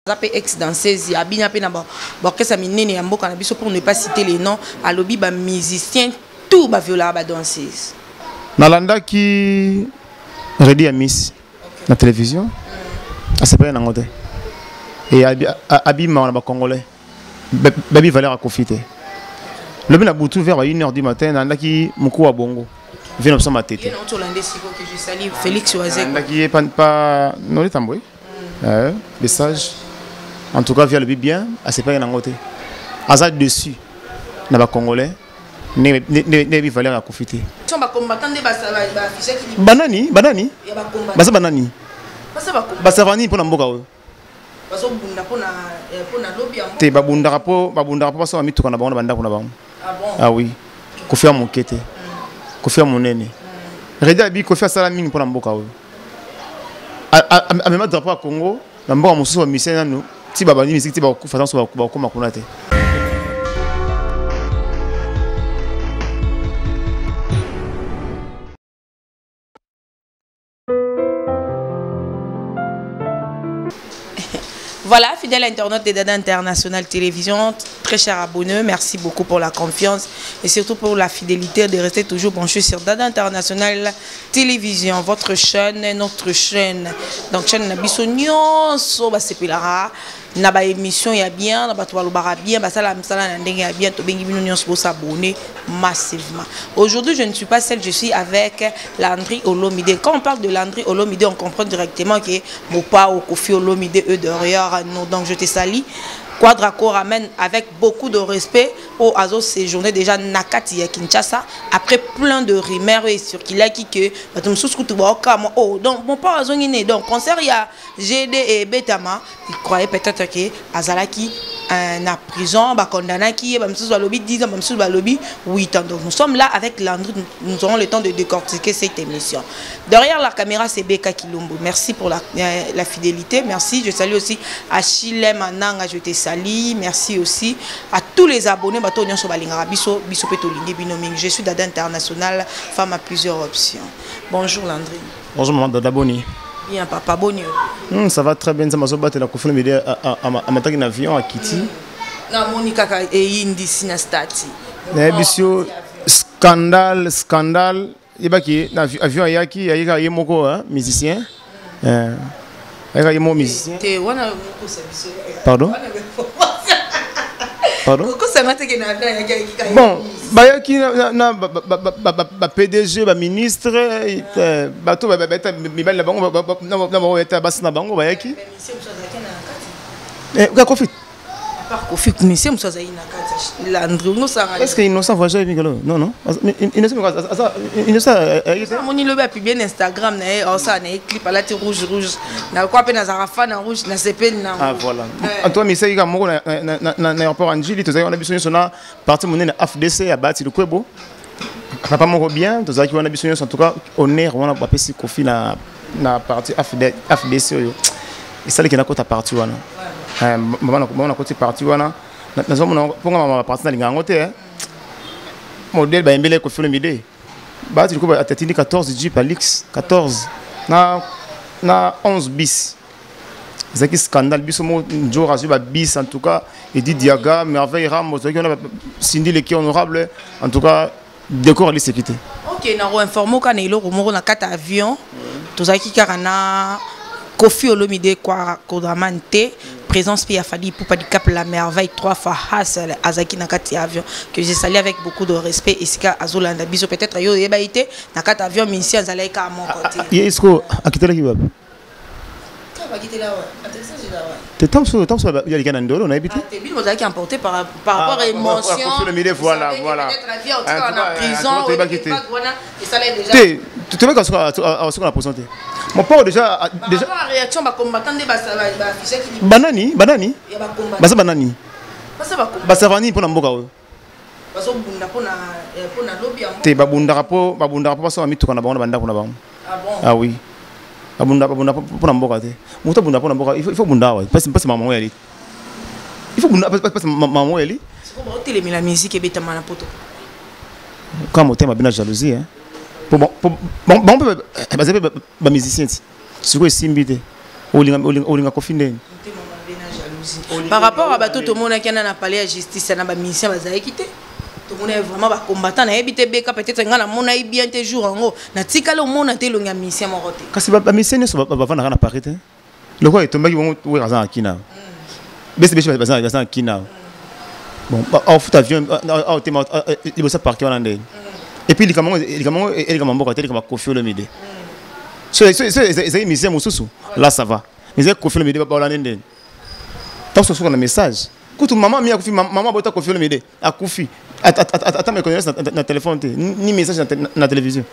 Aza pe ex danseuse, abina pe na ba orchestre minene ya mboka na biso pour ne pas citer les noms, alobi ba musiciens tout ba violaka ba danseuses. Nalandaki Reddy Amisi na télévision, asepelaki nango te. Et abima na ba congolais. Babi valeur ya Koffi te. Lobi na butu vers 1h du matin nalandaki mokuu wa bongo. Vie na biso matete. Félix Wazekwa. Nalandaki ye pa pa Noli Tambwe. Le sage. En tout cas, via le bien, asepelaki nango te. Aza dessus na ba congolais. Ne ne ne valeur ya Koffi te. Banani, banani? Baza banani? Basava nini mpo na mboka oyo? Bazobunda mpona mpona lobi yango te. Babundaka mpo basomba mituka na bango na bandako na bango. Ah bon? Ah oui, Koffi ya moke te, Koffi ya monene. Reddy abi Koffi asala mingi mpona mboka oyo, amema drapeau ya Congo na mboka mosusu. Bamusicien nanu ti babandi misiki ti bakokufa ntanso bakokoma kuna te. Voilà, fidèle internaute de Dada International Télévision, très cher abonné, merci beaucoup pour la confiance et surtout pour la fidélité de rester toujours branché sur Dada International Télévision, votre chaîne, notre chaîne. Donc, chaîne na biso nyonso basepelaka na ba émission ya bien, na bato balobaka bien, basala misala na ndenge ya bien, tobengi bino nyonso bosabonner massivement. Aujourd'hui, je ne suis pas seule, je suis avec Landry Olomide. Quand on parle de Landry Olomide, on comprend directement que Mopao, Koffi Olomide, eux derrière nous. Donc je te salue. Quadraco ramène avec beaucoup de respect au azo séjourné déjà nakati ya Kinshasa après plein de rumeurs et sur qu'il a qui que bato mosusu kutu baokama oh donc Mopao azongi ne donc concert ya GD et Betama. Il croyait peut-être que azalaki na prison, bakondamnaki ye, bamisusu balobi 10 ans, bamisusu balobi 8 ans. Donc nous sommes là avec Landry, nous aurons le temps de décortiquer cette émission. Derrière la caméra, c'est Beka Kilombo. Merci pour la fidélité, merci. Je salue aussi Achille Mananga, je te salue. Merci aussi à tous les abonnés, bato nyonso balingaka biso, biso pe tolingi bino mingi. Je suis Dada International, femme à plusieurs options. Bonjour Landry. Bonjour maman Dada, boni. Bien papa, boni. Ça va très bien, nzambe azobatela Koffi Olomide amataki na avion akiti. Namoni kaka eyindisi na stati. Nayebisi yo scandale, scandale. Yebaki na avion ayaki, ayaka ye moko hein, musicien. Ayaka ye moko musicien. Te wana kosa biso. Pardon? Pardon? Kosa nga te ke na avion ayaki, ayaki kaka. Bon, bayaki na ba PDG, ba ministre, bato ba ba mibali na bango, na bango bayeta basi na bango bayaki. Ka Koffi. À part Koffi, monsieur mosusu azali na kati ya Landry, nosanga. Est-ce que Innocent voyage avec Mikolo? Non, non. Innocent, Innocent, amoni lobi apublie na Instagram na ye, osala na ye clip alati rouge rouge. Na kwa pe nazalaka fan na rouge, nasepeli na Ah, voilà. En tout cas, monsieur Ika moko na aéroport Ndjili, tozalaki wana biso nyonso na parti monene AFDC ya Bahati Lukwebo. Papa moko bien, tozalaki wana biso nyonso. En tout cas, honneur wana bapesi Koffi na parti AFDC oyo. Esalaki na kota parti wana. Mama na koti parti wana. Nazomona mponga mama parti nalinga yango te. Modèle bayembele Koffi Olomide. Bahati Lukwebo atindi 14 Jeep Alix 14 na 11 bis. Ezalaki scandale biso mo nzora azwi ba bis. En tout cas, Edith Diaga, Merveille Rambo, tozalaki wana, Cindy Leki honorable, en tout cas décor aliseki te. Ok, na koinforme oka na eloko moko na kati ya avion, tozalaki kaka na Koffi Olomide kwa Kodraman te, présence pe ya Fally Ipupa du Cap la merveille 3 fois Hassel azalaki na kati ya avion que je salue avec beaucoup de respect esika azolanda biso. Peut-être yo oyeba ye te na kati ya avion, musicien azalaki kaka moko te. Ye esko akitelaki wapi? Te ntango mosusu yalika na ndolo nayebi te. Te bino bozalaki emporté par rapport à émotion. Koffi Olomide, voilà, Vous savez que voilà. peut-être la vie, en tout En cas, tout en cas, prison, en tout cas, toyebaki te. wana, esalaki déjà. Te, toyebaki asuka na prison te. Mon père déjà, Par déjà. rapport à la réaction, ba combattant nde ba affichaki li- Banani, banani? Ya ba combattant. Baza banani? Baza ba combattant. Basava nini mpona mboka oyo? Bazobunda mpona lobi ya mboka. Te, babundaka mpo basomba mituka na bango na bandako na bango. Ah bon? Ah oui. Babunda mpona mboka te. Moto abunda mpona mboka, il faut bunda awa. Pasi mama oyo ali. Il faut bunda, pasi mama oyo ali. Sikoyo baotelemela musique ebetama na poto. Quand motema bina jalousie, hein. Po, bon, po, bon, bon, pe, baza pe ba musicien ti. Sikoyo esimbi te. Olinga, olinga, olinga Koffi ndeni. Motema mabe na Jalousie par rapport à bato tomonaki ana na palais ya justice, na bamusicien bazalaki te. Tomona vraiment bacombattant, nayebi te, beka peut-être ngai namona ye bien te. Jour yango natikali omona te elongi ya musicien moko te. Kasi bamusicien nyonso bavandaka na Paris te. Lokola etombaki bongo, Wera aza na kina, besi besi baza na kina. Bon, aofuta avion aotema liboso parke wana ndeni. Et puis likambo yango elikama mboka te, elikama Koffi Olomide. So ezali musicien mosusu, là ça va, mais ezali Koffi Olomide, baolande ndeni ntango sosuka na message. Kutu mama mi akufi, mama abota Koffi Olomide akufi, ata mes condoléances na téléphone te, ni message na télévision.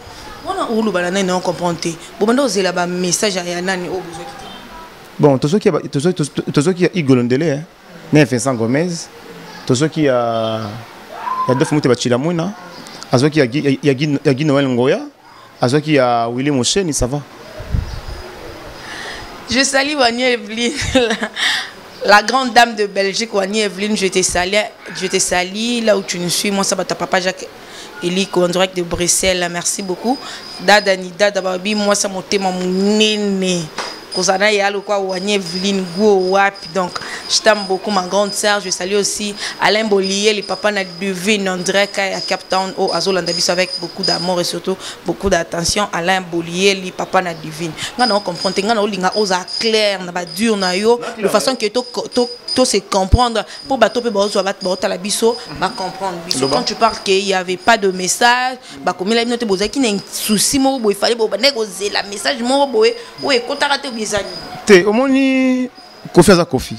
Wana oloba na nani? Na comprendre te. Bobanda ozela bamessage ya nani oyo bozwaki te? Bon, tozoki ya Igolo Ndele na Vincent Gomez, tozoki ya Dof Mute Bachila Mwina, azwaki ya Guy Noël Ngoya, azwaki ya Willy Mosheni, ça va. Je salue Wani Evelyne, la grande dame de Belgique. Wani Evelyne, je te salue, je te salue là où tu nous suis. Moi, ça va, ta papa Jacques Eliko en direct de Bruxelles. Merci beaucoup. Dada ni Dada Babi, moi, ça motema monene. Kozana ya lokwa Wani Evelyne Go Wapi. Donc, je t'aime beaucoup, ma grande sœur. Je salue aussi Alain Bollier, le papa na Devine en direct à Cape Town, au Azolanda biso avec beaucoup d'amour et surtout beaucoup d'attention. Alain Bollier, le papa na Divine. Nga na comprendre, nga na olinga oza clair na ba dur na yo, de façon que to se comprendre pour bato pe bazo bat ba biso ba comprendre biso. Quand tu parles qu'il y avait pas de message, ba komela bino te, bozaki na souci moko boye, fallait bo bande kozela message moko boye oyo ekotaka te, obizani? Te, omoni, Koffi aza Koffi.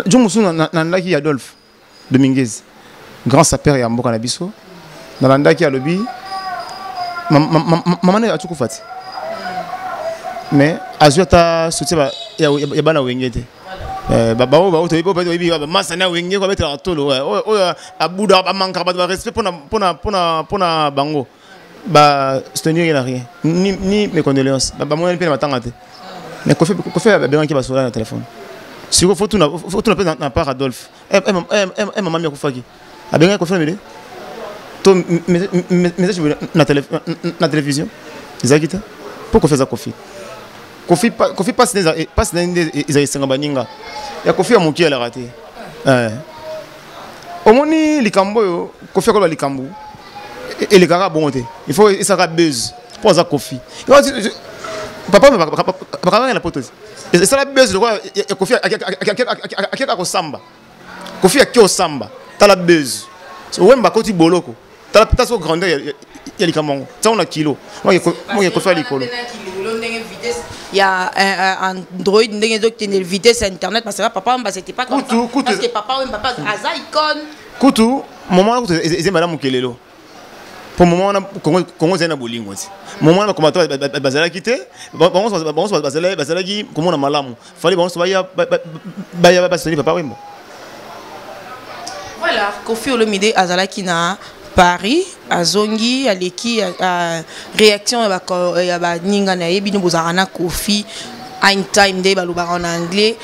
Jo mosusu nalandaki Adolphe Dominguez, grand sapeur ya mboka na biso, nalandaki alobi mama na ye atukufa te, mais azwi ata soutien ya bana Wenge te. Bao toyebi masa na Wenge ko abetelaka tolo oyo abuda, bamankaka bato barespect mpona bango, basoutenir ye na rien, ni mes condoléances. Bamonani mpe na matanga te, mais Koffi abengaki, basola na téléphone. Sikoyo fotuna mpe na part Adolphe, mama mi akufaki, abengaki Koffi Olomide to message na télévision ezalaki te? Mpo Koffi aza Koffi. Koffi pasi na nde ezala esenga baninga ya Koffi ya moki alaka te. Omoni likambo oyo Koffi akoloba, likambo elekaka bongo te, il faut esalaka buzz mpo aza Koffi. Papa bakangaki na poto, esala buzz lokola Koffi akeka kosamba. Koffi ake osamba, tala buzz. Wemba akoti boloko, tala so grandeur ya likambo yango ntango na kilo moke Koffi ya likolo. Ya Android, ndenge ezokende vitesse ya internet, parce que Papa Wemba, c'était pas comme ça, parce que Papa Wemba aza icône. Kutu moment wana kutu eza malamu kelelo, po moment wana Kongo ezali na bolingo ti moment wana bakomata bazalaki te, bango bazalaki komona malamu, fallait bango baya basoni Papa Wemba. Voilà, Koffi Olomide azalaki na Paris, azongi, aleki réaction ya baninga na ye. Bino bozalaka na Koffi in time nde balobaka en anglais.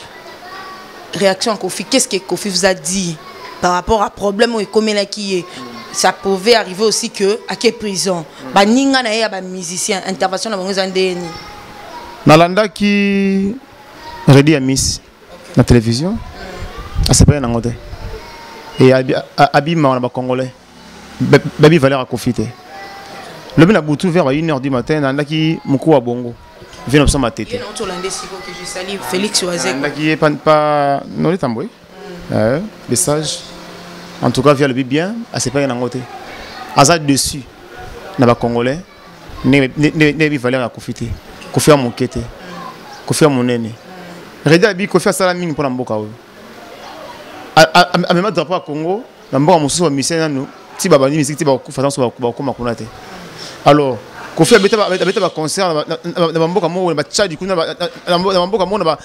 Réaction ya Koffi, qu'est ce que Koffi vous a dit par rapport à problème oyo ekomelaki ye? Ça pouvait arriver aussi que ake prison. Baninga na ye ya bamusicien, intervention na bango eza ndeni? Nalandaki Redi ya Miss na télévision, asepeli nango te e abimaka na bacongolais babi valeur ya Koffi te. Lobi na butu vers ba 1 heure du matin, nalandaki mokuu wa bongo vie na biso matete. Nalandaki ye pa noli tambwe message. En tout cas, vie alobi bien, asepeli nango te, aza dessus na bacongolais ndenge yebi valeur ya Koffi te. Koffi ya moke te, Koffi ya monene. Redi abi Koffi asala mingi mpona mboka oyo, amema drapeau ya Congo na mboka mosusu. Bamusicien nanu ti babandi misiki ti bakokufa, ntanso bakokoma kuna te. Alors Koffi abeta baconcert na bamboka moko, na bachadi kuna, na bamboka moko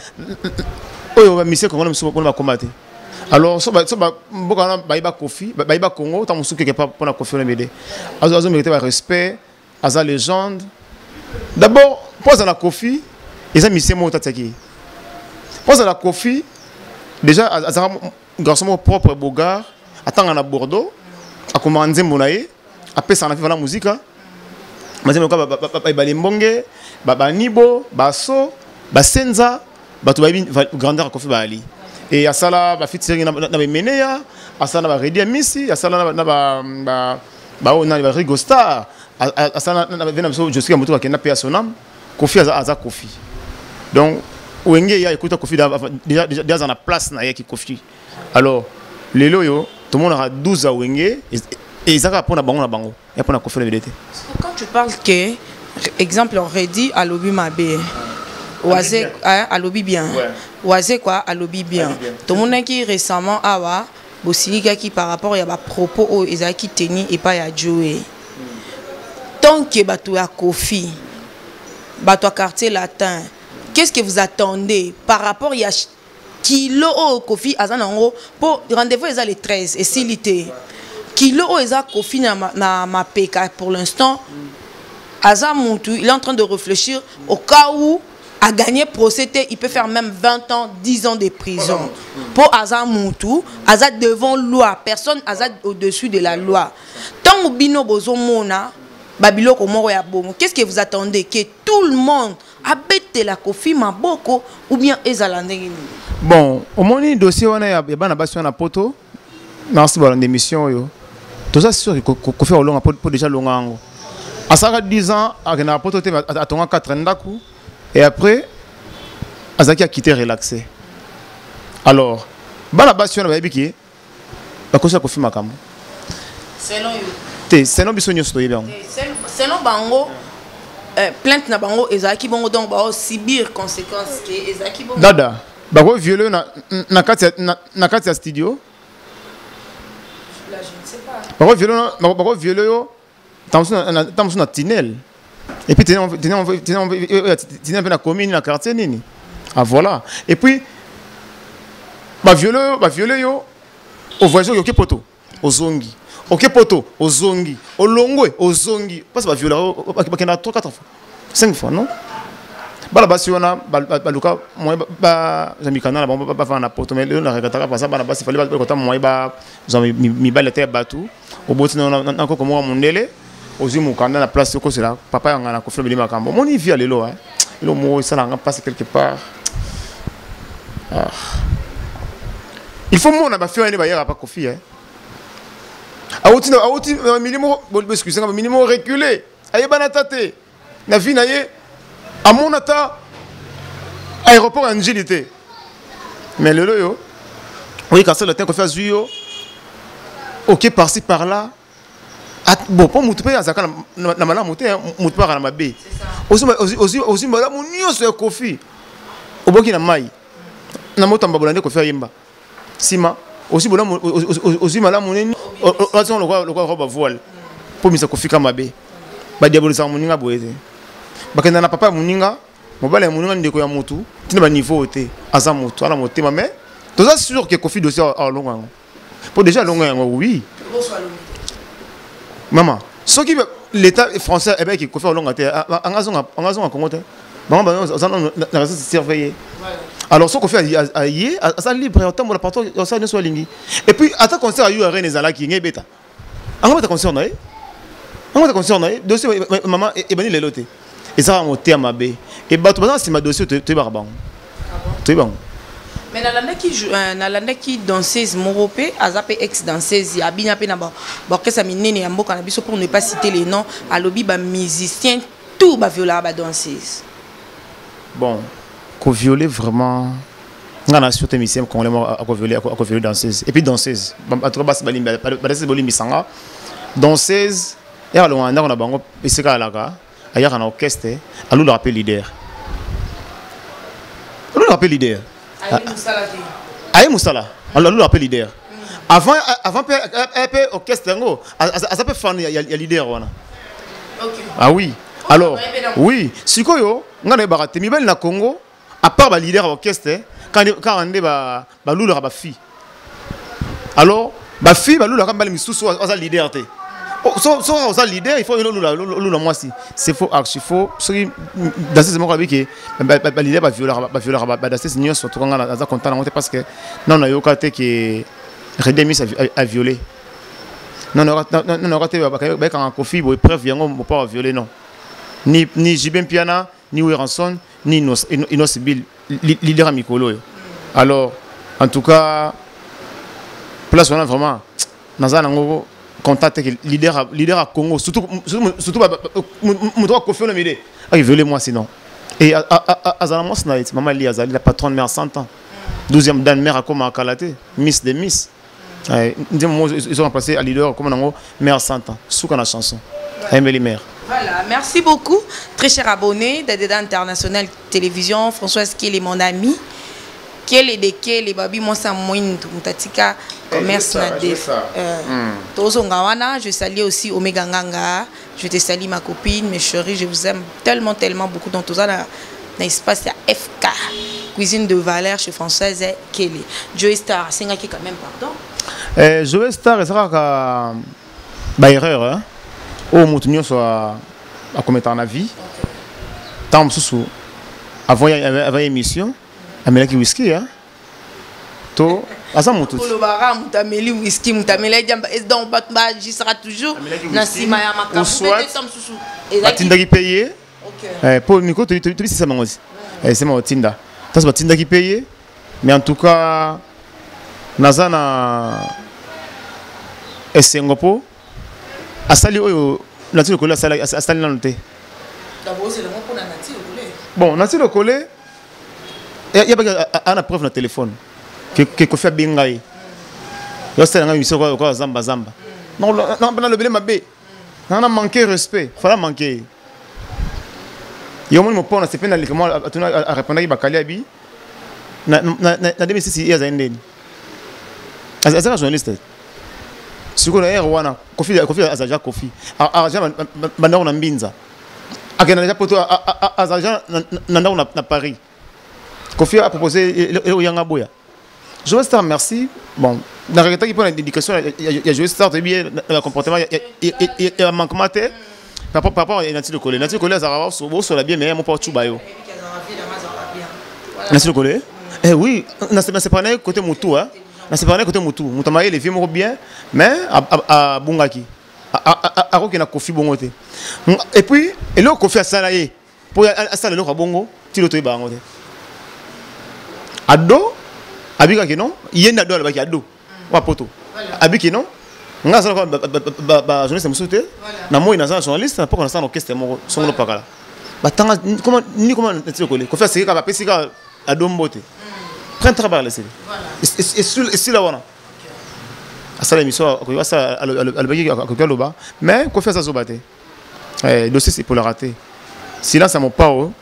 oyo bamusicien congolais mosusu kuna bakoma te. Alors so mboka wana bayeba Koffi, bayeba Congo ntango mosusu quelque part mpona Koffi Olomide azomérite barespect, aza légende. D'abord mpo azala Koffi, eza musicien moko tatiaki ye. Mpo azala Koffi, déjà azalaka garçon moko propre, beau-gars, atanga na Bordeaux, akomaka nzembo na ye, apesaka na Viva la Musica bazembo lokola Ebale Mbonge, Banibo, Baso, Basenza. Bato bayebi grandeur ya Kofi baali. Et asala ba featuring na ba Emeneya, asala na ba Reddy Amisi, asala na ba ba ba oyo nani, ba Rigo Star, asala na ba biso Josky Moto akenda pe ya Sonam. Kofi aza, aza Kofi. Donc Wenge ya ekuta Kofi déjà déjà aza na place na ye ki Kofi. Alors lelo oyo tomonaka 12 ya Wenge ezaka mpona bango na bango ya mpona Kofi Olomide te. Quand tu parles que, exemple, Reddy alobi mabe, Waze alobi bien, Waze quoi alobi bien, tomonaki récemment awa bosilikaki par rapport ya bapropos oyo ezalaki teni epai ya Joe. Tant que bato ya Kofi, bato ya Quartier Latin, qu'est-ce que vous attendez par rapport ya kilo oyo Kofi aza nango? Mpo rendez-vous eza le 13, esili te. Kilo oyo eza Kofi na mapeka pour l'instant, aza mutu, il est en train de réfléchir au cas où a gagné procès te, il peut faire même 20 ans, 10 ans de prison. Mpo aza mutu, aza devant loi, personne aza au-dessus de la loi. Ntango bino bozomona babiloko moko ya bongo, qu'est-ce que vous attendez? Que tout le monde abetela Kofi maboko ou bien ezala ndenge nini? Bon, omoni dossier wana ya bana basi wana poto, merci balanda émission oyo. Toza sûr que Kofi olonga po déjà longa yango. Asalaka 10 ans akendaka poto te, atonga 4 ndako et après azalaki akite relaxé. Alors bana basi wana bayebi ke bakosi Kofi makambo. Selon yo? Te, selon biso nyonso toyebi yango. Selon bango, plainte na bango ezalaki bongo, donc baosubir conséquence ke ezalaki bongo. Dada, bakoviole na kati ya studio. Là, je ne sais pas. Bakoviole yo ntango mosusu na tunnel et puis tunnel mpe na commune, na quartier nini. Ah voilà, et puis baviole yo, ovoyage, oyoki poto, ozongi, oke poto, ozongi, olongwe, ozongi, parce baviole bakenda 3, 4 fois, 5 fois. Non, bana basi wana baluka moyen bazwa mikanda na bango, bafanda na poto. Mais lelo na regrettaka parce bana basi fali bakota moyen bazwa mibali ata ya bato. Oboti na koko moko mondele, ozwi mokanda na place, okosela papa yanga na Kofi Olomide makambo. Omoni vie ya lelo, elo moko esalanga mpasi quelque part. Ah. Il faut mona bafille wana nde bayaka pa Kofi, awuti milieu moko, excuse nga, milieu moko reculé, ayebana ata te na vie na ye, amona ata aéroport ya Njili te. Mais lelo oyo oyeka sala te, Kofi azwi yo, oke par-ci par-là. Bon, mpo motu mpe azalaka na malamu te, motu mpe aka na mabe. Ozwi malamu nyonso ya Kofi, oboki na mai na motamba bola nde Kofi ayemba nsima. Ozwi malamu nini, olati lokola robe voile mpo misa Kofi ka mabe. Badiabolisaka moninga boye te. Bakenda na papa ya moninga, mobali ya moninga, ndeko ya motu, ntina baniveau te. Aza motu, ana motema. Mais toza sûr ke Kofi dossier alonga yango, mpo déjà alonga yango. Oui mama, soki l'État français ebeki Kofi alonga te, anga azonga Congo te. Bango baza na résidence surveillée. Alors soki Kofi aye, aza libre, otambola partout, osala nyonso alingi. Et puis ata concert ayu arene ezalaki nge ebeta, anga beta concert na ye, anga beta concert na ye. Dossier mama ebandi lelo te, ezalaka motema mabe e bato baza na nsima dossier, toyebaka bango, toyebi bango. Mais nalandaki danseuse moko mpe aza mpe ex danseuse, abina mpe na baorchestre minene ya mboka na biso, pour ne pas citer les noms, alobi bamusicien tout baviolaka badanseuse. Bon, kovioler vraiment, nga na surtout musicien congolais moko akoviole danseuse. Et puis danseuse, en tout cas basi balimbi, badanseuse bolimbisanga. Danseuse yaka longa ndako na bango esika alaka, ayaka na orchestre, alulaka mpe leader, alulaka mpe leader, aye mosala, alulaka mpe leader avant mpe orchestre yango, aza mpe fan ya leader wana. Ah oui, alors oui, sikoyo nga nayebaka te mibali na Congo, à part baleader ya orchestre, kaka nde balulaka bafille. Alors bafille balulaka mibali misusu aza leader te. So oza leader, il faut olula mwasi. C'est faux, archi faux. Soki danseuse moko abi ke baleader baviolaka badanseuse nyonso, tuka nga naza content nango te, parce que non, nayoka te ke Reddy Amisi a violé. Non, nayoka te bayekanga Kofi boye, preuve yango mopa aviolé. Non, ni JB Mpiana, ni Werrason, ni Innoss'B. leader ya mikolo oyo. Alors en tout cas, place wana vraiment naza nango contact ke leader ya Congo, surtout moto ya Koffi Olomide akiviole mwasi non. Et azala mwasi na ye ti mama Li azali la patronne mère 100 ans, 12e dan mère, akoma akala te, miss de miss. Nde momo ezo remplacer a leader akoma nango mère 100 ans, suka na chanson ayembeli mère. Voilà, merci beaucoup, très cher abonné d'Adeda International Télévision, Françoise Kiel est mon ami. Kiel de Kiel, babi moi ça moindre, mutatika commerce na def. Tozonga wana, je salue aussi Omega Nganga, je te salue ma copine, mes chéris, je vous aime tellement, tellement beaucoup. Donc, tout ça, dans l'espace ya FK, cuisine de valeur chez Françoise Kelly. Joey Star, c'est qui quand même, pardon. Joey Star, c'est ça ba erreur, hein. Oh, moto nyonso a commettre na vie. Tant mosusu avant émission amelaki whisky, hein. To aza moto. Olobaka moto ameli whisky, moto ameli diamba, donc bato bagisera toujours na nsima ya makambo. Mosusu batindaki mpe ye po miko tobisisa bango ti sema otinda ntanso batindaki mpe ye. Mais en tout cas naza na esengo mpo asali oyo Nati Lokole asali nano te. Bon, Nati Lokole yabaki ana preuve na téléphone ke Kofi abenga ye: "Yosala ngai émission okoa zamba zamba." Nalobele mabe, nanga na manqué respect, fala manqué ye. Omoni mopona sepe na likambo arépondaki bakali abi na 2006, ye azali ndeni, azalaka journaliste. Sikoyo na ere wana Kofi aza déjà, Kofi aza bandako na Mbinza, akenda déjà Poto, aza déjà na ndako na Paris. Kofi a proposé eloko yanga boya. Joe Star, merci. Bon, na regrettaki mpo na éducation ya Joe Star, toyebi na comportement ya manquement te par rapport ya Nati Lokole. Nati Lokole azalaka bosola bien, mais mo mpo tuba yo Nati Lokole. Eh oui, na séparé côté mutu, hein, na séparé côté mutu, mutu amayele vie moko bien, mais abungaki, akoki na Kofi bongo te. Et puis eloko Kofi asala ye mpo asala eloko ya bongo, ti lo toyeba yango te. Ado abikaki non, ye nde ado alobaki, ado wa Poto abiki non, nga azalaka bajournaliste mosusu te na moi, naza na journaliste na poko, nasala na orchestre moko songolo pakala batanga ni koma Nati Lokole. Kofi aseki kaka, bapesi kaka ado mbote, prend travail leseli esila wana. Asala émission, akoki asala, alobaki akoki aloba, mais Kofi aza zoba te. Dossier epolaka te. Silence ya Mopao,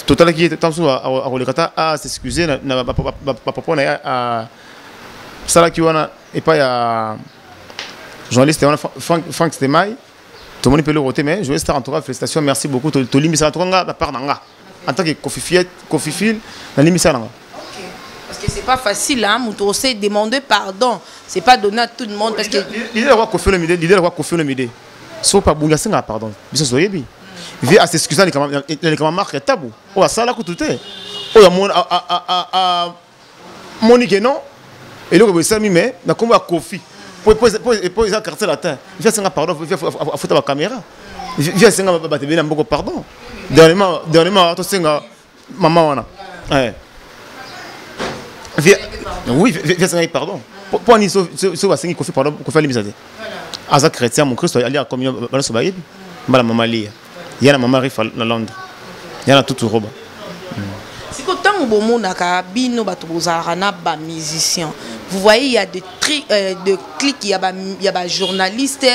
totalaki ye ntango mosusu akoleka ta as'excuse na bapropos na ye asalaki wana epai ya journaliste wana Frank Stemay. Tomoni mpe eloko te. Mais Joe Star, en tout cas félicitations, merci beaucoup. Tolimbisaka, en tout cas nga bapart na nga en tant que kofifile, nalimbisaka na nga. Parce que c'est pas facile, hein. Moto sait demander pardon. C'est pas donné à tout le monde. Parce que. L'idée de Kofi Olomide, l'idée de Kofi Olomide. So pas bunga senga pardon. Biso so yebi. Vi a s'excuser na marque ya tabu. O asala kutu te. O ya mon a moni que non. Eloko boyesami, mais na kombo ya Kofi. Po eza Quartier Latin. Vi asenga pardon, vi afuta ba caméra. Vi asenga bato ebele na mboko pardon. Dernièrement tosenga mama wana. Ouais. Oui, vi asengaki pardon mpo ani so basengi Kofi pardon, Kofi alimbisa te. Aza chrétien, mon Christ ali akomi banyonso bayebi mbala mama Lia ya na mama Rifa na Londres ya na tutu roba. Siko ntango bomonaka bino bato bozalaka na bamusicien, vous voyez, il y a de clics, il y a bajournaliste,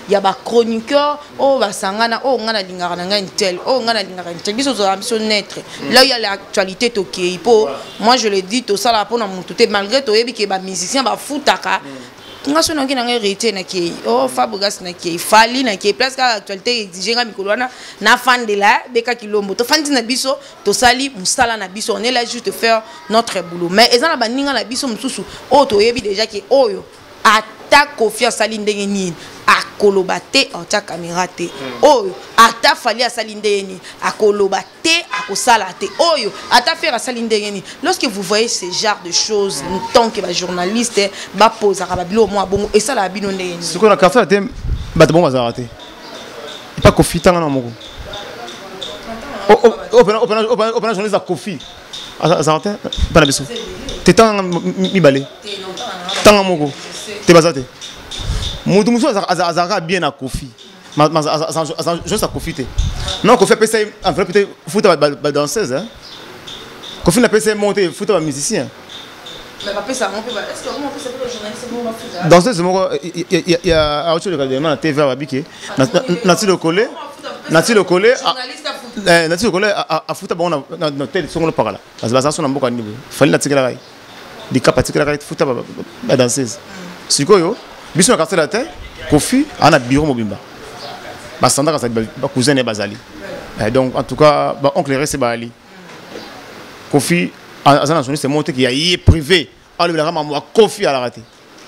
il y a bachroniqueur oyo basangana, oyo ngai nalingaka na ngai ntel, oyo ngai nalingaka ntel. Biso tozalaka biso neutre. Là où il y a l'actualité, tokei. Mpo moi je le dis, tosalaka mpona motu te, malgré toyebi ke bamusicien bafutaka. Nga so nangi nanga Héritier, nakei o Fabregas, nakei Fally, nakei place kaka actualité exige nga. Mikolo wana nafandela beka kilombo, tofandi na biso, tosali mosala na biso. On est là juste faire notre boulot, mais eza na baninga na biso mosusu oyo toyebi déjà ke oyo ata Kofi asali ndenge nini, akoloba te, atia caméra te. Oyo ata Fally asali ndenge nini, akoloba te, akosala te. Oyo ata Ferre asali ndenge nini. Lorsque vous voyez ce genre de choses, tant que bajournaliste baposaka babiloko mwa bongo, esalaka bino ndenge nini? Sikoyo na quartier te, bato bongo bazalaka te. Epa Kofi, tanga na moko opena journaliste ya Kofi. Azalaka te mpa na biso te. Tanga mibale, tanga moko te, baza te. Moto mosusu azalaka bien na Kofi, aza Kofi te. Non, Kofi apesa ye enveloppe te, futa badanseuse. Kofi napesa ye moko te, futa bamusicien. Danseuse moko auti oleka dema na TV, ababike nati lokole, nati lokole, nati lokole, afuta bango na hotel songolo pakala. Baza so na mboka nini boye. Fally natikelaka ye likapa, atikelaka ye futa badanseuse. Sikoyo biso na Quartier Latin, Kofi aa na bureau mobimba, basandaka azali, bacousin na ye bazali. Donc en tout cas baoncle rese baali. Kofi aza na journaliste moko te ya ye privé alobelaka mambo ya Kofi, alaka te.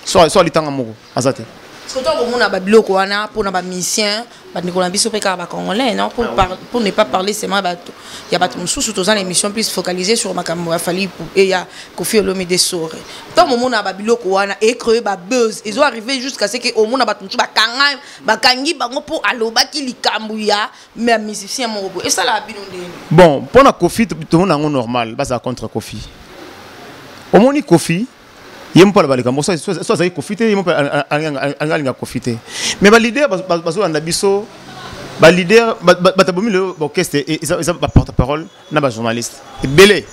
So alitanga moko aza te. Surtout komona babiloko wana mpona bamusicien, bandeko na biso mpe kaka bacongolais, non? Pour, par, pour ne pas parler seulement bato ya bato mosusu, toza na émission plus focalisée sur makambo ya Fally e ya Kofi Olomide. Sore ntango omona babiloko wana ecréer babuzz, ezo arriver jusqu'à ce que omona bato mosusu bakanga, bakangi bango mpo alobaki likambo ya musicien moko boye. Esalaka bino ndeni? Bon, mpona Kofi, tomona yango normal bazala contre Kofi. Omoni, Kofi ye mpo aloba likambo so azalaki Kofi te, ye mpo alinga Kofi te. Mais baleader bazolanda biso, baleader, bato abomi lelo baorchestre eza baporte parole na bajournaliste ebele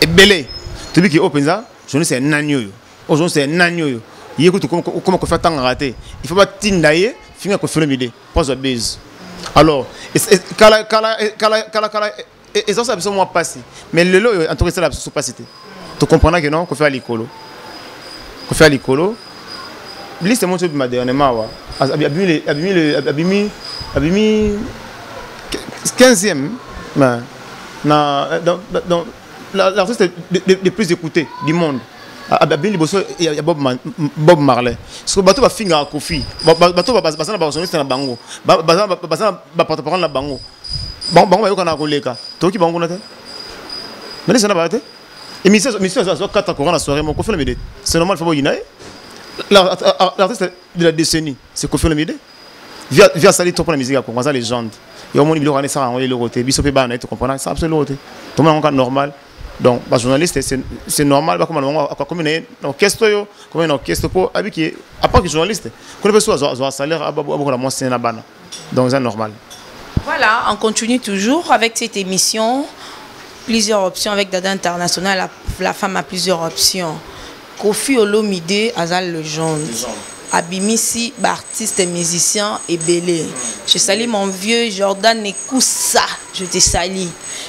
ebele. Tobiki oyo mpenza journaliste ya nani oyo, oyo journaliste ya nani oyo, ye kutu koma Kofi atangaka te, il faut batinda ye finga Kofi Olomide mpo azwa base. Alors kala kala kala kala kala ezosala biso mwa mpasi, mais lelo oyo en tout cas esala biso mpasi te. Tocomprendre que non, Kofi ya likolo, Kofi ya likolo. Liste moko obima dernièrement awa, abimi, abimi, abimi, abimi 15e na dans l'artiste le plus écouté du monde, abimi liboso ya Bob Marley. Soki bato bafingaka Kofi, bato baza na bajournaliste na bango, baza na baporte parole na bango, bango bayokana koleka. Toyoki bango kuna te, mais na baya te. Émission azwa 4 courant na soirée moko, Kofi Olomide, c'est normal, faut boyina ye. L'artiste de la décennie, c'est Kofi Olomide. Via asali trop mpona musique ya Congo, aza légende. Yo omoni biloko wana esaka yango eloko te. Biso mpe bana na ye tocomprendre, esaka biso eloko te, tomona yango kaka normal. Donc bajournaliste, c'est normal bakoma na bango, akomi na ye na orchestre oyo, komi na orchestre mpo abiki, à part que journaliste kuna mpe so azwa salaire, abokola mwasi na bana, donc eza normal. Voilà, on continue toujours avec cette émission Plusieurs options avec Dada International, la femme a plusieurs options. Kofi Olomide aza légende. Abimisi baartiste musicien ebele. Je salue mon vieux Jordan Ekusa, je te salue.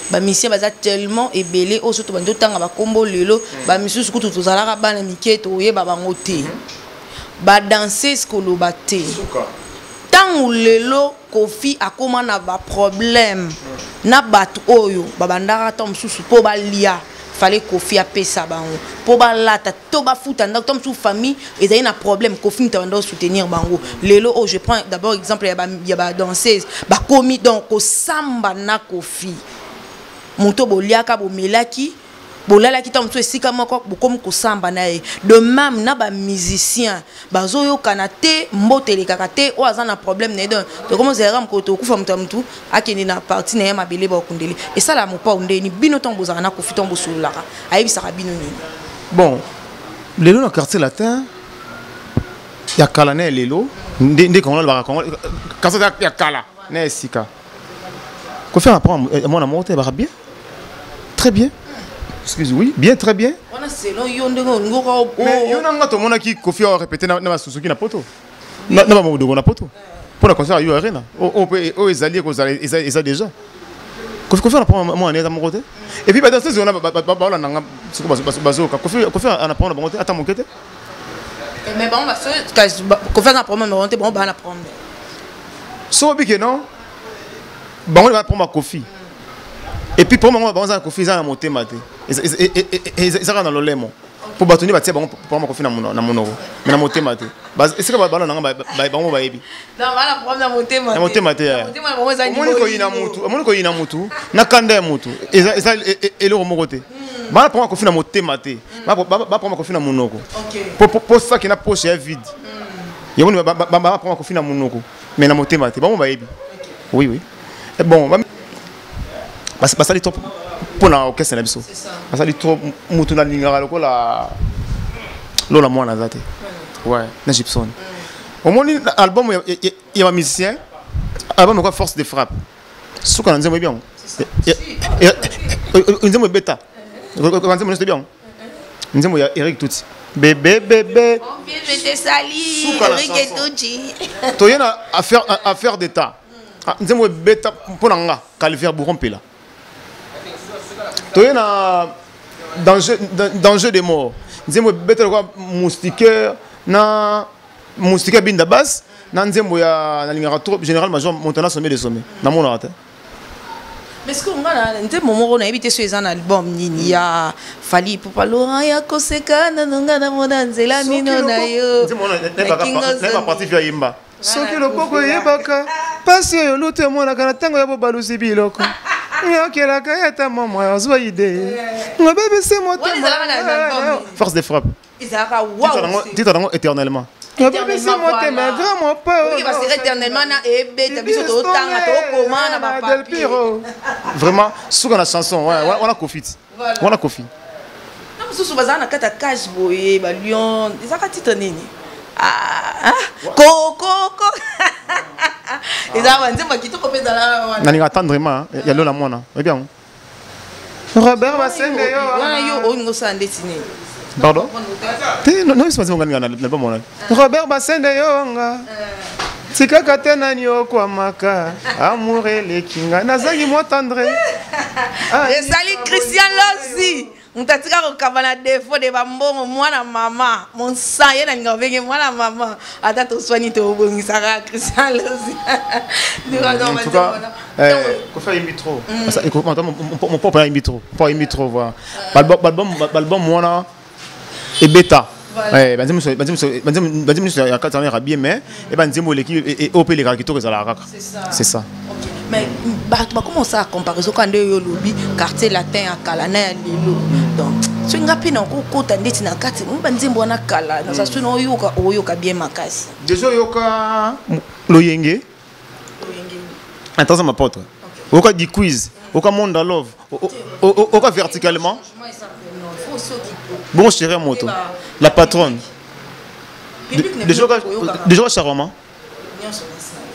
Bamusicien baza tellement ebele oyo soki tobandi otanga bakombo lelo, bamisusu kutu tozalaka bana mike, toyeba bango te. Badanseuse koloba te. Ntango lelo Kofi akóma na baproblème na bato oyo babandaka ntango mosusu mpo balia, fallait Kofi apesa bango mpo balata to bafuta ndako. To mosusu famille ezali na problème, Kofi moto abanda soutenir bango. Lelo oyo, je prends d'abord exemple ya badanseuse, bakomi donc kosamba na Kofi. Moto boliaka, bomelaki, bolalaki ntango mosusu esika moko, bokomi kosamba na ye. De même na bamusicien, bazoyokana te, mbote elekaka te, oyo aza na problème na ye. Donc tokomi ozalaka mokolo tokufa, moto ya motu akende na parti na ye, mabele bakundeli. Esalaka mopao ndeni bino ntango bozalaka na Kofi, ntango bosololaka, ayebisaka bino nini? Bon, lelo na Quartier Latin ya kala na ya lelo, nde Kongo alobaka Kongo, quartier ya kala na esika Kofi apprend mwana moko te, baka bien, très bien, excuse, oui, bien, très bien. Wana selon yo ndenge olingi oka. Mais yo na nga tomonaki Kofi awa répété na basuzuki na poto, na bamodoko na poto mpo na concert ya U Arena oyo ezali ekozala, eza déjà Kofi anaprend mwana eza moko te. Et puis badanseuse wana baolanda nga soko bazoyoka, Kofi anaprend na bango te, ata moke te. Mais bango, Kofi aza na problème na bango te, bango baa na problème. So obike non, bango nde baprendre Kofi. Et puis problème bango baza na Kofi eza na motema te, eza kaka na lolemo, mpo bato nde batia bango problème Kofi na monoko, mais na motema te. Esika bana nanga, bango bayebi. Na motema te. Omoni koyina mutu, omoni koyina mutu na kanda ya mutu eza eloko moko te. Bana problème Kofi na motema te, baprendre Kofi na monoko, po saki na poche ya vide. Yamoni baprendre Kofi na monoko, mais na motema te, bango bayebi. Oui, bon, basali top. Mpo na orchestre na biso asali trop. Motu nalingaka lokola Lola mwana aza te. Ouais, na Gibson. Omoni album ya bamusicien, album ekwa Force de Frappe, suka na nzembo, yebi yango, nzembo ebeta, nzembo nyonso yebi yango, nzembo ya Eric Tuti, bébé bébé. Toye na Affaire d'état, nzembo ebeta mpo na nga Calvaire Bourron Mpela. Toye na Danger, Danger de mort, nzembo ebeta lokola moustiquaire na moustiquaire binda basse na nzembo ya nalingaka trop, Général Major Montana, Sommet de Sommet, namonaka te. Mais ce que nga na nzembo moko nayebi te so eza na album nini ya Fally Ipupa, Laurent ya koseka nano nga namona nzela mino na yo. Parti fi ayemba soki loboko eyebaka mpasi oyo lutu emonaka na ntango ya bobalusi biloko yokelaka ye ata mwa azwa ide ngobebisi motema. Force de Frappe, titre nango Éternellement. Obebisi motema, grand mopao éternellement na ebeta biso totanga tokoma na bapapier. Vraiment suka na chanson wana, Kofi wana, Kofi. Na mosusu bazala na kati ya cage boye, balion, ezaka titre nini? Kokoko ezala banzembo ya kitoko mpe ezala wana. Nalinga Tendrement ya Lola mwana, oyebi yango, Robert Basende yo. Wana yo olingi osala ndeti nini? Pardon te, noyebisi banzembo nga ninga na album wana. Robert Basende yo, nga tikaka te, nani okwamaka, amour eleki nga, nazangi mwa tendre. Ezali Christian Lozi, moto atika kokaba na défaut de bambongo. Mwana mama monsan, ye nalinga obenge mwana mama, ata toswani tobongisaka. Christian Lozi. En tout cas, Kofi ayembi trop, mon propre ayembi trop, po ayembi trop. Voilà, balbum wana ebeta banzembo nyonso ya kati wana yaka bien, mais e banzembo eleki oyo mpe elekaka kitoko ezalaka kaka, c'est ça. Mais bato bakoma osala comparaison kaka nde oyo olobi, Quartier Latin ya kala na ya lelo. Donc soki nga mpe nakokota ndeti na kati mo banzembo wana kala, naza soki naoyoka, oyoka bien makasi. Déjà oyoka Loyenge attention ma potre, oyoka du quiz, oyoka Monde Love, oyoka Verticalement, bon chéri moto, la patronne, déjà Charoma,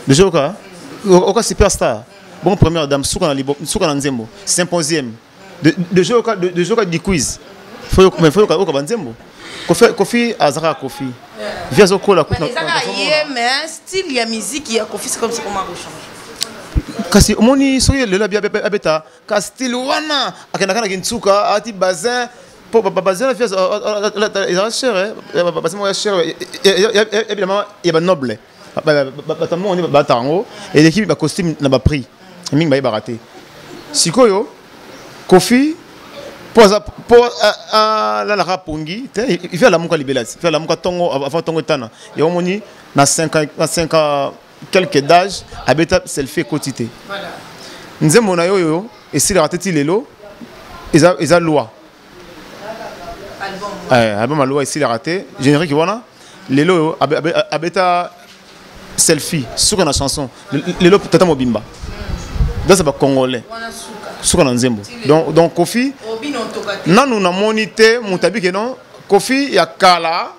déjà oyoka Superstar, bon première dame, suka na suka na nzembo Symposium, déjà oyoka du quiz. Mais faut yoka banzembo. Kofi azalaka Kofi, vi azokola. Ezaka ye, mais style ya musique ya Kofi, c'est comme ça comment rechange. Kasi omoni soki lelo abeta ka style wana, akendaka na kintsuka ati bazin, po bazin na fi ezala cher, bazin moko ya cher ya bilama ya banoble, bato moko nde balata yango, eleki bacostume na baprix mingi, bayebaka te. Sikoyo Kofi, mpo aza mpo alalaka pongi te, ifi alamuka libela ti fi alamuka ntongo, avant ntongo etana. Yango omoni na 5 ans quelque d'âge abeta Selfie, ekoti te. Nzembo na yo oyo esilaka te ti lelo, eza Loi, album ya Loi esilaka te, générique wana. Lelo oyo abeta Selfie, suka na chanson. Lelo tata mobimba dasa bacongolais, suka na nzembo. Donc Kofi nanu namoni te moto abike non. Kofi ya kala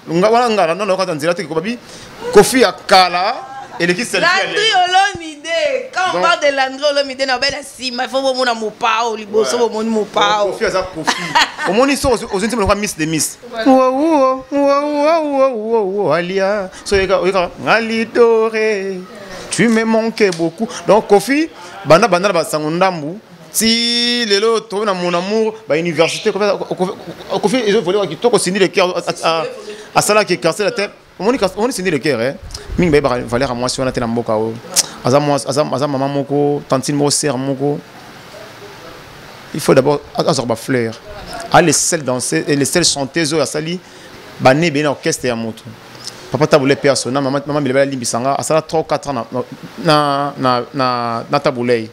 wana ngala nano okata nzela te, babi Kofi ya kala eleki Selfie. Landry Olomide, quand on parle de Landry Olomide na bela nsima, il faut bomona mopao liboso, bomoni mopao. Kofi aza Kofi. Omoni so ozwi nzembo lokola Miss de Miss, alia so oyeka Alidore, tu me manques beaucoup. Donc Kofi banda banda na basango ndambu ti lelo tokomi na Mon Amour, bauniversité. Kofi ezovoleka kitoko. Cindy Le Cœur asalaki Quartier Latin. Omoni Cindy Le Cœur, mingi bayebaka valeur ya mwasi wana te na mboka oyo. Aza mama moko, tantine moko, sœur moko. Il faut d'abord azwaka bafleur. A les seuls danser et les seules chanteuses oyo asali bane ebele na orchestre ya moto papa Tabu Ley pe asona mama bileba alimbisanga, asala 3 ou 4 ans na Tabu Ley.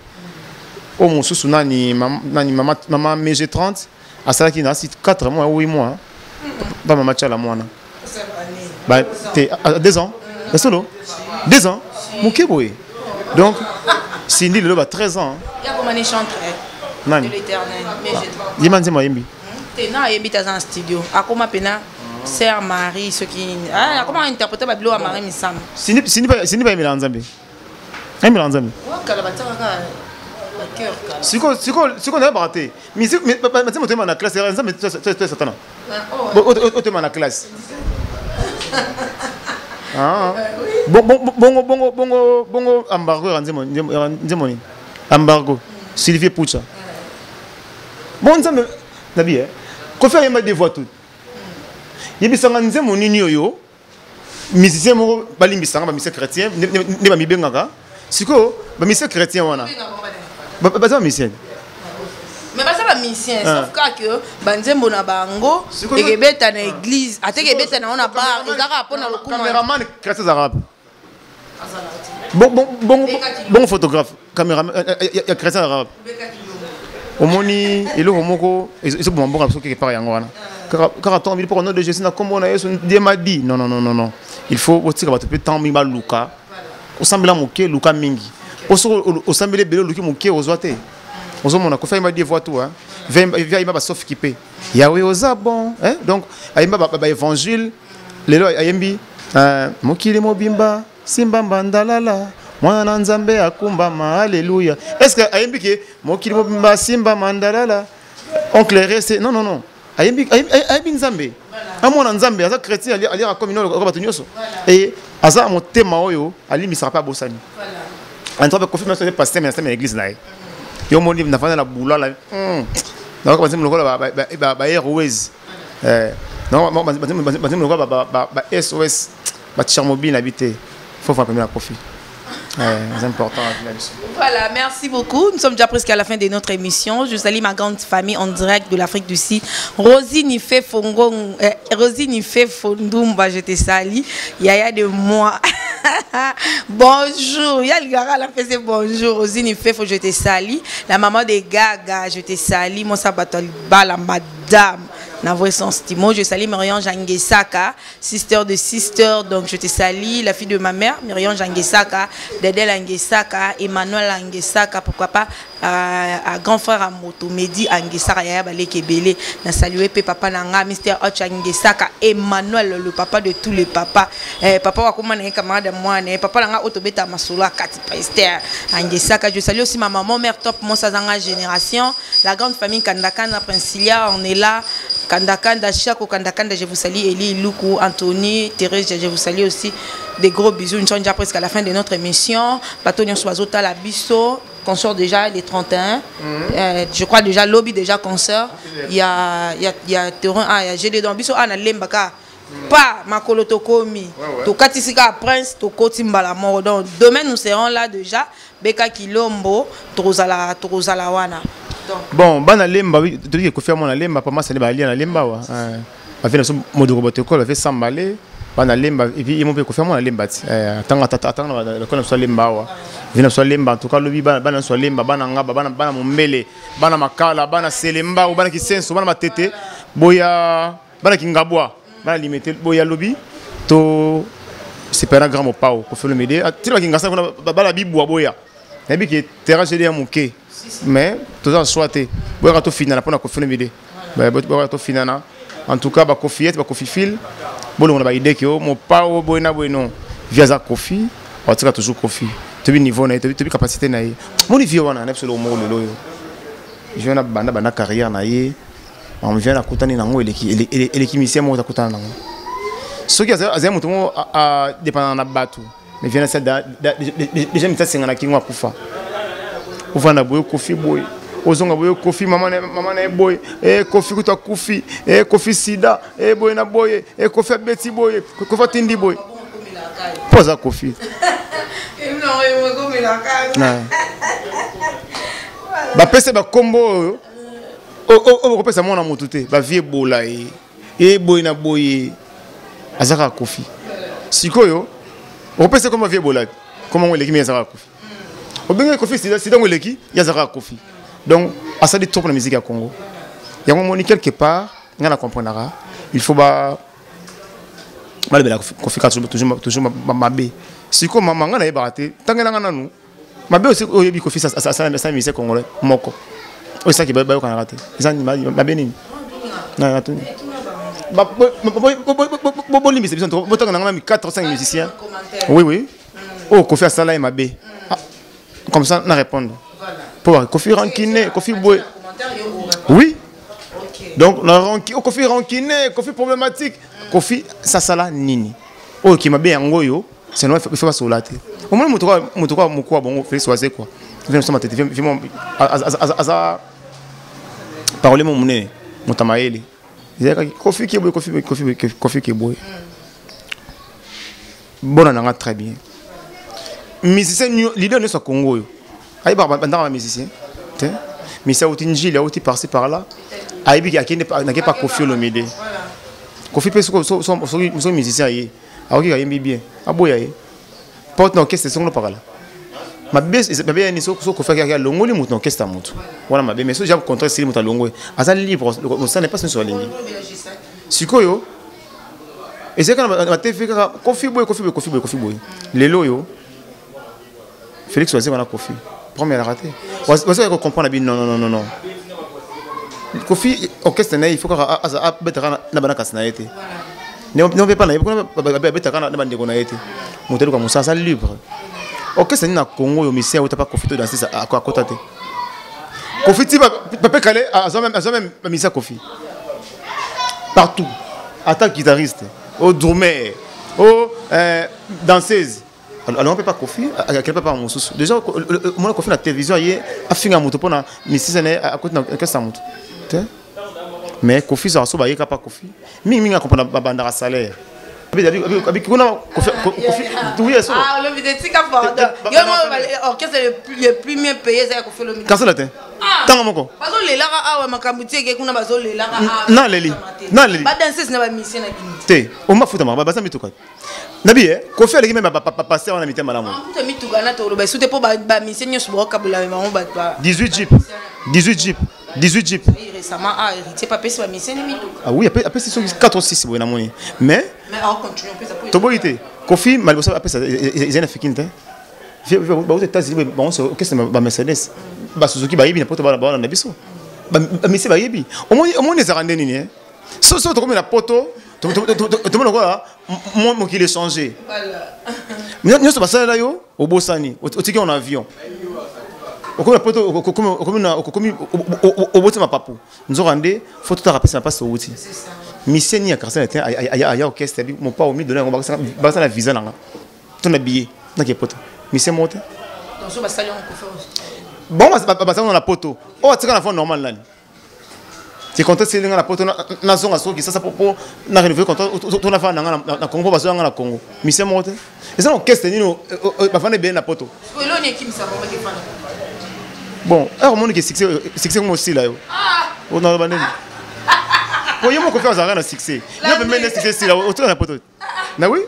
Oyo mosusu nani, nani, mama Mg 30 asalaki na asi 4 mois ou 8 mois ba mama Tiala mwana te, 2 ans esolo, 2 ans moke boye. Donc Cindy lelo ba 13 ans. Nani yemba nzembo ayembi te? Na ayembi te, aza na studio, akoma mpena sœur Marie, soki akoma interpréter babiloko ya Marie Misamu. Sindi bayembelaka Nzambe, ayembelaka Nzambe. Sikoyo nayebaka te nzembo toyemba na classe ya Nzambe to Satana otoyemba na classe. Bongo bongo bongo bongo, embargo ya nzembo, nzembo nini? Embargo, Sylvie Pucha. Bon, Nzambe nabi eh Kofi ayemba deux voix tout. Yebisanga nzembo nini oyo musicien moko balimbisanga, bamusicien chrétien nde bamibengaka sikoyo, bamusicien chrétien wana baza bamusicien. Mais baza bamusicien, sauf kaka ke banzembo na bango ekebeta na église, ate ekebeta nango na bar, eza kaka mpona lokumu. Caméraman chrétien azalaka bongo, photographe, caméraman ya chrétien azalaka. Omoni eloko moko ezoboma mboka na biso quelque part, yango wana kaka ntongo mili mpo nom de Jésus, na nkombo na Yesu, Dieu m'a dit. Non, non, non, non, non, il faut otika bato mpe ntango mingi baluka osambela moke, luka mingi, po soki osambeli ebele, oluki moke, ozwa te. Ozomona Kofi ayemba deux voix tout, vi ayemba basauf kipe Yawe oza bon. Donc ayemba baévangile, lelo ayembi mokili mobimba simba mbandalala, mwana na Nzambe akumbama, alleluya. Est ce que ayembi ke mokili mobimba simba mandalala, oncle reste? Non, non, non, ayembi, ayembi Nzambe, amona Nzambe, aza chrétien, aliaka comme oyo bato nyonso e aza na motema oyo alimbisaka mpe abosani. En tout cas, Kofi mpe pasteur, mais na église na ye, yo moni nafanda na bulala, nayoka banzembo lokola ba Airways, banzembo lokola ba SOS, ba Tchernobyl na bi te. Faut faire première Kofi. C'est important. Voilà, merci beaucoup. Nous sommes déjà presque à la fin de notre émission. Je salue ma grande famille en direct de l'Afrique du Sud. Rosie Nifé Fongo, Rosie Nifé Fondumba, je te salue. Yaya de moi. Bonjour. Yalgara la fait bonjour. Rosie Nifé, je te salue. La maman de Gaga, je te salue. Moi, ça la madame. Dans vrai sens, Timo, je salue Marion Jangesaka, sister de sister, donc je te salue, la fille de ma mère, Myriam Jangesaka, Dedel Angesaka, Emmanuel Angesaka, pourquoi pas à grand frère à moto, Mehdi Angesaka, Yaya Baleke Bele, na salué pe papa nanga, Mr. Och Angesaka, Emmanuel, le papa de tous les papas, eh, papa wakoma na camarade moi, ne papa nanga otobeta masolo kati Esther Angesaka. Je salue aussi ma maman, mère top, Monsazanga génération, la grande famille Kandakanda, Princilia, on est là. Kandakanda, Chako Kandakanda, je vous salue, Eli, Luku, Anthony, Thérèse, je vous salue aussi. Des gros bisous. Nous sommes déjà presque à la fin de notre émission. Bato nyonso la biso, concert déjà les 31. Je crois déjà lobby déjà concert. Il y a terrain A, il y a GD dans biso A na Lembaka. Pa makolo tokomi. Tokatisi kaka Prince, tokoti mbala moko. Donc demain nous serons là déjà. Beka Kilombo, tozala tozala wana. Donc bon, bana Lemba, toki Kofi mona Lemba, papa sali balia na Lemba wa. Bafe na so modoko boteko, bafe sambale bana Lemba et puis mo pe Kofi mona Lemba ti. Atanga tata atanga na l'école so Lemba wa. Vina so Lemba, en tout cas lobi bana bana so Lemba, bana Ngaba, bana bana Mombele, bana Makala, bana Selemba, bana Kisenso, bana Matete, boya bana Kingabwa, bana Limete, boya lobi to sepela grand mopao Kofi Olomide. Tina Kingasa kuna bala bibwa, boya. Nayebi ke terrain GD ya moke, mais toza choix te, boyaka tofinana mpona Kofi Olomide, boyaka tofinana. En tout cas bakofiete, bakofifile, bolongo na baide ke o mopao boye na boye. Non, vie aza Kofi, atika toujours Kofi. Toyebi niveau na ye, toyebi capacité na ye. Moni vie wana na biso eloko moko lelo oyo vie wana banda banda carrière na ye, vie wana akutani nango eleki misien moko akutana nango. Soki azali moto moko adépendaka na bato, mais vie na déjà mita asenga na kingo akufa, ovanda boye Kofi boye, ozonga boye Kofi mama na ye boye, e Kofi kutu akufi, e Kofi sida, e boye na boye, e Kofi abeti boye, Kofi atindi boye, mpo aza Kofi. Bapesa bakombo oyo oyo bakopesa mwana motu te, bavie ebola ye, ye boye na boye, aza kaka Kofi. Sikoyo okopesa kombo vie ebola te, kombo yango eleki mingi, aza kaka Kofi. Obengaki Kofi sida, sida yango eleki ye, aza kaka Kofi. Donc asali trop na musique ya Congo. Yango moni quelque part ngai na comprenaka, il faut ba balobela Kofi kaka toujours mabe. Sikoyo mama ngai nayebaka te, ntangelanga nanu mabe osi oyebi Kofi asala musicien congolais moko. Oyo esaki bayokanaka te eza mabe nini? Natuni bolimbisa biso, botanga nanga mami 4 5 musiciens. Oui, oyo Kofi asala ye mabe, comme ça na répondre po Kofi rancune, Kofi boye. Oui, donc na ranki Kofi rancune, Kofi problématique, Kofi sasala nini oyo ki mabe yango oyo. C'est normal, il faut basola te. Omoni moto kwa mokuwa bongo, Félix Wazekwa viens tete aza parole mo monene, moto ya mayele ezalaki Kofi keboye, Kofi, Kofi, Kofi keboye. Bona nanga très bien musicien, leader nyonso ya Congo oyo ayebaka bandaka ba musicien te. Musicien auti Njili, auti par-ci par-là, ayebi akende nake pa Kofi Olomide. Kofi mpe soki musicien aye, akoki ayembi bien, aboya ye porte na orchestre songolo pakala. Mabe mabe yani so Kofi akaki alongoli moto na orchestre ya moto wana, mabe. Mais so ja contrat esili, moto alongoli, aza libre, mosala mpasi nyonso alingi. Sikoyo ezalaki na batv kaka Kofi boye, Kofi boye, Kofi boye, Kofi boye. Lelo oyo Félix Wazekwa na Kofi première alaka te, wazekwa kocomprendre bi non, non, non, non. Kofi orchestre na ye, il faut kaka abetaka na bana kasi na ye te, ne mpe pa na ye kuna abetaka na bandeko na ye te. Moto aluka mosala, aza libre. Orchestre nini na Congo oyo musicien auta pa Kofi to danseuse akota te? Kofi ti Pape Kale azwa même bamusicien Kofi partout, ata guitariste o drummer o danseuse, alonga mpe pa Kofi, akele mpe pa mosusu. Déjà omona Kofi na télévision aye afinga moto mpona misisa na ye akoti na orchestre ya moto te. Mais Kofi zaka so bayeka pa Kofi mingimingi, akomprendre babandaka salaire kuna Kofi. Ah, orchestre le plus mieux payé eza ya Kofi Olomide. Kasala te ntango moko. Bazolelaka awa makambo tieke kuna, bazolelaka. Naleli, naleli. Badanseuse na bamusicien na bino. Te, omafutamaka baza mituka nabi ye. Kofi aleki me bapaster wana mitema malamu. Kuta mituka na toloba esu te mpo bamusicien nyonso baokabola bango bato. 18 jeep, 18 jeep, 18 jeep. Récemment, ah, héritier papesi bamusicien ni mituka. Ah oui, apesi soki 4 ou 6 boye namoni, mais toboyi te. Kofi maliboso apesa ezali na fikini te. Bauta États-Unis, bango orchestre, bamercedes, basuzuki, bayebi na poto bawana na biso bamisi bayebi. Omoni ezalaka nde nini? So so tokomi na poto, tomoni lokola mokili échange nyonso basalela yo, obosani, otiki en avion, okomi na poto, okomi oboti mapapu. Nzoka nde fo totaka pesa na mpasi outi musicien nini ya quartier te aya orchestre mopa omi dona yango, bakasa na visa nanga to na billet nake poto, musicien moko te. Bon, basala na poto oyo atika na fond normal nani ti contrat esili nga na poto, nazonga soki sasa po na renouveler contrat to nafanda nanga na Congo mpo bazoya nga na Congo. Musicien moko te. Eza na orchestre nini bafanda ebele na poto? Bon, heure omoni ke succès komo osila yo, naloba nini? Po ye moko Kofi azalaka na succès, yo pembeni nde succès esila, otika na poto na oui.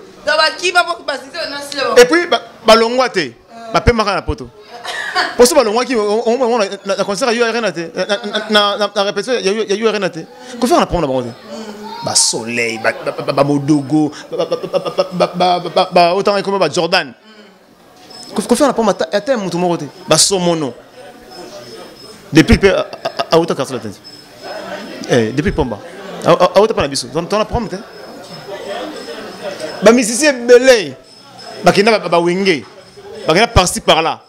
Et puis balongwa te, bapemaka na poto poso balongwaki na concert ya Arena te, na répétition ya U Arena te. Kofi na problème na bango te, basoleil, bamodogo, otanga ekoma bajordan. Kofi na problème ata ya moto moko te, basomono depuis mpe auta quartier latin, depuis Pomba auta mpa na biso, tona problème te. Bamusicien ebele bakenda bawenge, bakenda par-ci par-là,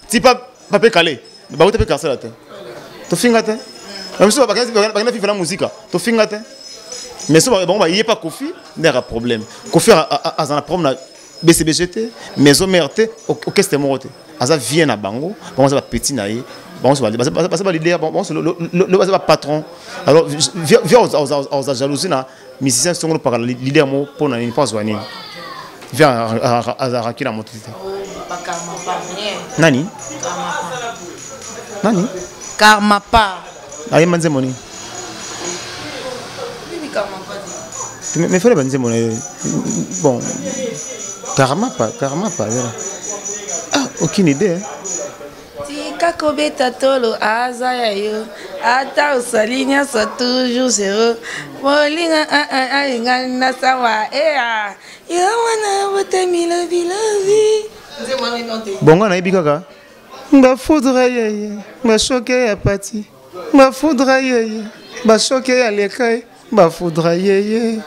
ti pa Pape Kale, bauta mpe quartier latin, tofinga te. Bamisu bakenda FIFA na muzika, tofinga te. Mais so bango baye pa Kofi nde aka problème. Kofi aza na problème na BCBG te, maison mère te, orchestre moko te. Aza vie na bango, bango baza bapetit na ye, bango baza baleader, bango baza bapatron. Alors via oza jalousie na musicien songolo pakala leader moko mpo na nini? Mpo azwa nini? Via azalaki na moto te. Nani nani? Karmapa. Ayemba nzembo nini? Mais fallait banzembo na ye. Bon, Karmapa, Karmapa, ah, aucune idée, hein? Tika kobeta tolo, aza ya yo, ata osali nyonso toujours zero. Molinga alinga nasawa ea yo wana botami lobilobi. Bongo nayebi kaka bafoudre yeye bashoke ya pati. Bafoudra yeye, basoke ya lekai, bafoudra yeye.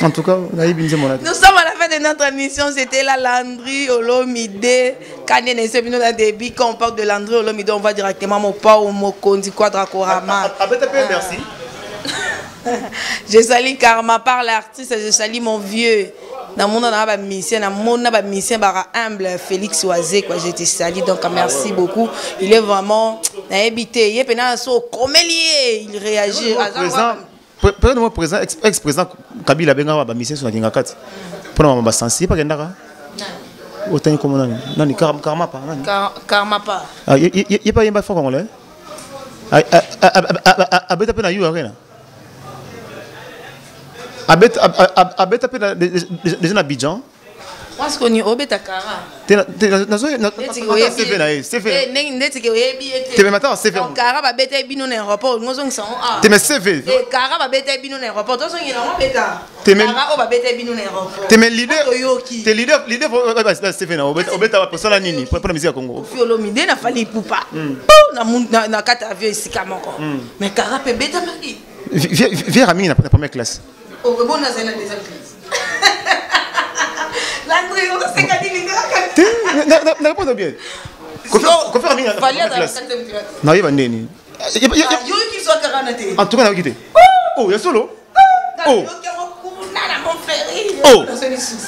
En tout cas, nayebi nzembo na te. Nous sommes à la fin de notre émission. C'était la Landry Olomide. Kane Nese Bino na débit. Quand on parle de Landry Olomide, on va directement au Pao Mokondi Quadra Korama. Abeta pe merci. Je salue Karma par l'artiste, je salue mon vieux. Namona na ba musicien, namona ba musicien bara humble Félix Oisé quoi, je te salue donc merci beaucoup. Il est vraiment nayebi te, ye pena so komeli ye, il réagit. Président président moi président ex président Kabila benga ba musicien so na kati. Pona ba sensible pa kendaka. Otangi komona nani? Nani Karma pa nani? Karma pa. Ah, ye pa yemba fort congolais. Abeta pe na you arena. Abeta pe déjà na Abidjan. Parce qu'on y obeta kara. CV na ye, CV. Ndeti ke oyebi ye te. Te mais attends, CV. Kara ba beta bino na aéroport, ngozongisa ngo ah. Te mais CV. Kara ba beta bino na aéroport, tozongela ngo beta. Te mais kara o ba beta bino na aéroport. Te mais leader, te leader, leader CV na obeta obeta ba nini pour la musique ya Congo. Koffi Olomide na Fally Ipupa. Na na kata avion esika moko. Mais kara pe beta maki. Viens mingi na première classe. Oh, bon na zela deuxième classe. Landry, on s'est gagné les gars. Te na répondre bien. Kofi mingi na première classe. Na yeba ndeni. Yo ki so kara na te. En tout cas na yokite. Oh, ya solo. Oh. Oh.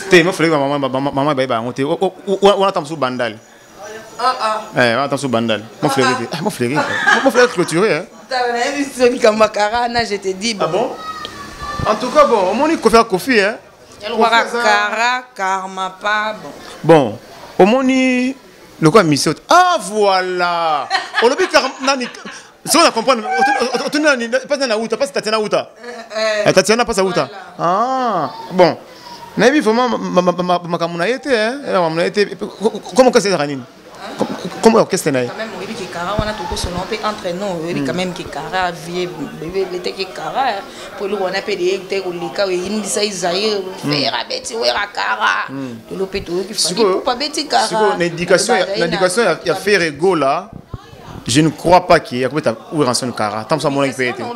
Te mo frère maman maman ba ba ngote. Wana tamsu bandal. Ah ah. Eh, wana tamsu bandal. Mon frère ah, mon frère. Mon frère clôturé hein. Kara, je te dis bon. Ah bon? En tout cas bon, omoni Kofi Kofi hein. Kara karma pas bon. Bon, omoni lokola mission. Ah voilà. Olobi nani si on a comprendre, pas na uta, pas Tatiana uta. Tatiana pas uta. Ah bon. Nayebi vraiment makambo na ye te, hein. Makambo na ye te. Comment orchestre ezalaka nini? Comment orchestre na ye? Quand même oyebi ke Kara wana tokosona mpe entre nous, oyebi quand même ke Kara vie bebe ke Kara po eloko wana mpe de te koleka oyindisa Zaire Fera beti wera Kara lelo mpe toyoki Fally Ipupa beti Kara. Sikoyo na éducation na éducation ya Ferre Gola, je ne crois pas qu'il y a ou rançon Kara. Tant ça mon peut être. Bon.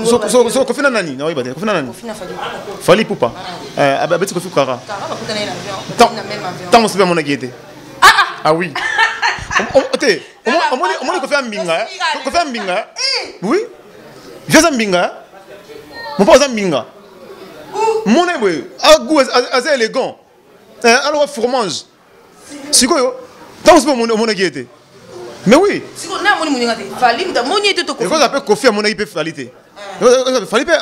So so Kofi nani? Na oyeba te. Kofi nani? Fally Ipupa. Eh abeti Kofi Kara. Tant tant on mon été. Ah oui. Te omoni Kofi mbinga. Kofi mbinga. Oui. Viens mbinga. Mon papa mbinga. Mon boy, a goût assez élégant. Alors fromage. Sikoyo, tant que mon était. Mais oui. Sikoyo na moni moninga te. Fally muta moni ete to Kofi. Et quand Kofi a moni pe Fally te. Fally pe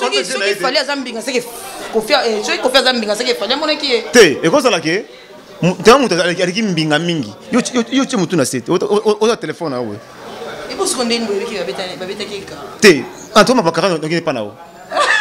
soki soki Fally aza mbinga c'est que Kofi soki Kofi aza mbinga c'est que Fally amona ki te. Et quand ça la ke te mutu aliki mbinga mingi. Yo yo tie mutu na sete. Oza téléphone na we. Et pour ce qu'on dit ki babeta babeta ki ka. Te, en tout cas bakara donc pas na wo.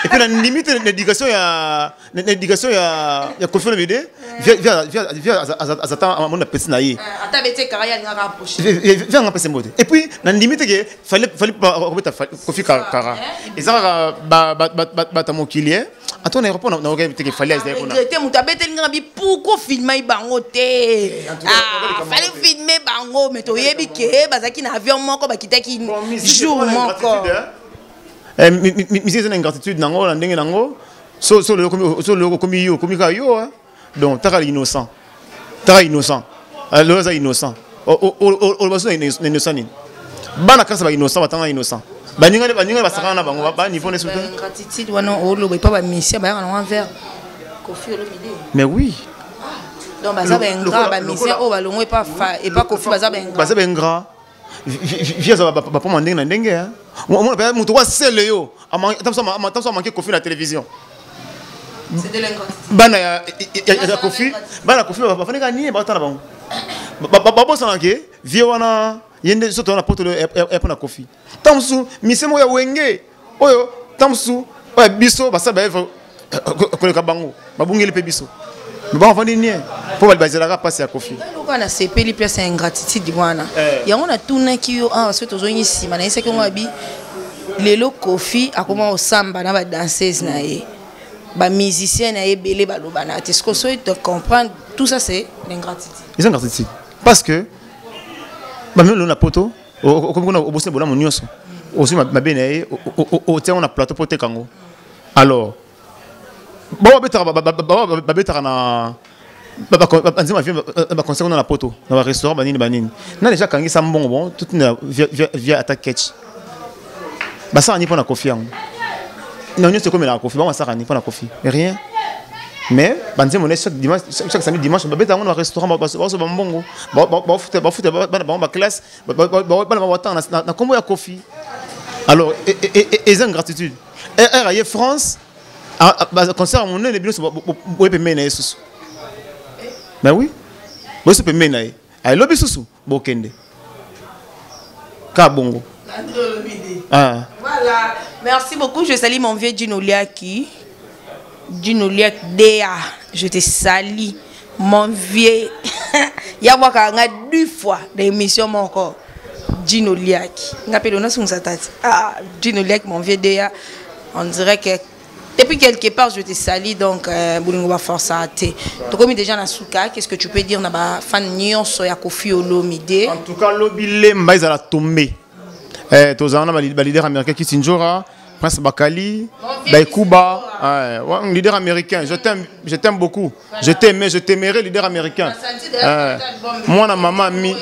Et puis la limite l'éducation ya l'éducation ya ya Kofi Olomide via via via azata amona petit na ye. Ata bete kara ya ngaka approcher. Via ngaka pese mbote. Et puis na limite que fallait fallait pas robeta Kofi kara. Ezaka ba ba ba ba ta mokili hein. Attends na aéroport na oka te fallait azali kuna. Regretter mutu abeteli ngaka bi pourquoi filmer bango te. Ah, fallait filmer bango mais to yebi ke bazaki na avion moko bakitaki jour moko. Musique eza na ingratitude nango na ndenge nango so so lelo komi so lelo komi yo komi ka yo hein. Donc taka innocent. Taka innocent. Lelo aza innocent. O baso na innocent nini? Bana kasa ba innocent batanga innocent. Baninga baninga basakana na bango ba niveau ne surtout. Ingratitude wana oloba pa ba mission ba na envers Koffi Olomide. Mais oui. Donc baza ba ingrat ba mission o balongo et pas et pas Koffi baza ba ingrat. Baza ba ingrat. Via za ba poma ndenge na ndenge hein. Omona pe mutu wa sele yo. Amang manqué Koffi na télévision. C'est de l'ingratitude. Bana ya ya Koffi, bana Koffi ba fani ka ni ba tana bango. Ba ba bosana ke vie wana yende soto na poto ya pona Koffi. Tamsu misemo ya wenge oyo tamsu oya biso ba saba evre koleka bango babungeli pe biso. Mais bon, on ni po ba bazelaka passe ya Koffi. Loka na sepeli place ya ingratitude wana. Yango na tunaki yo ah soki tozongi sima na yesaki ngo abi lelo Koffi akoma osamba na ba danseuse na ye. Ba musicien na ye belé ba loba na te. Ce que soki te comprendre tout ça c'est l'ingratitude. Ils ingratitude parce que Bamemi lelo na poto, okomi kuna, obosani bolamu nyonso, ozwi mabe na ye, otia yango na plateau mpo oteka yango. Alors bao babetaka na banzembo, baconcert kuna na poto, na barestaurant, banini banini, na déjà akangisa mbongo. Bon, totina via ata ketch, basala ni mpo na Kofi yango na nyonso ekomelaka Kofi. Bango basala ni mpo na Kofi? Rien. Mais banzembo ne, chaque dimanche, chaque samedi, dimanche, babeta yango na barestaurant, baso bambongo, bafuta bana bango baclasse, bana bango batanga na nkombo ya Kofi. Alors eza ingratitude. R aye France, concert ya monene, bino boye pembeni na ye susu. Mais oui, boye so pembeni na ye, ayelobi susu, bokende ka bongo. Ah. Voilà. Merci beaucoup. Je salue mon vieux Dino Liaki. Dino Liak DA. Je te salue. Mon vieux. Yabwaka nga deux fois l'émission encore. Dino Liaki. Nga pe dona son tati. Ah, Dino Liaki, mon vieux DA. On dirait que depuis quelque part je te salue. Donc bolingo ba force à te. Tokomi déjà na suka, qu'est-ce que tu peux dire na ba fan nyonso ya Kofi Olomide? En tout cas, lobi lemba ezala tombé. Eh, tozala na baleader américain Kisinjora, Prince Bakali, Baikuba, ouais, leader américain, je t'aime, je t'aime beaucoup. Je t'aime, je t'aimerai, leader américain. Moi na mama mi